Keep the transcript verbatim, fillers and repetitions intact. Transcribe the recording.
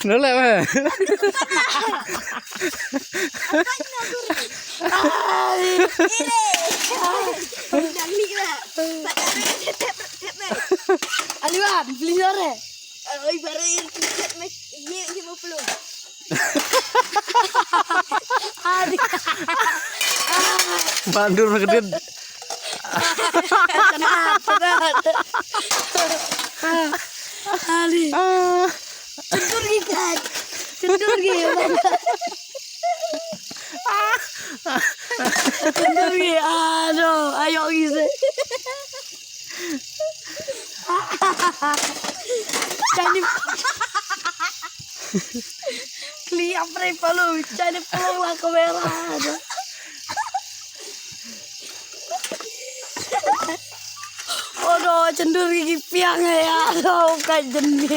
Nolak mah. Aliwan, beli sore. Oi, baru yang tiket mek. Iya, iya mau peluk. Adik. Bandur makedit. Adik. Cendur gi kan. Cendur gi. Cendur gi. Aduh, ayo gitu. Cani. Kli apre palu, cani palu la kamera. Odo cendur gigi piang ya. Aduh, kajen ni.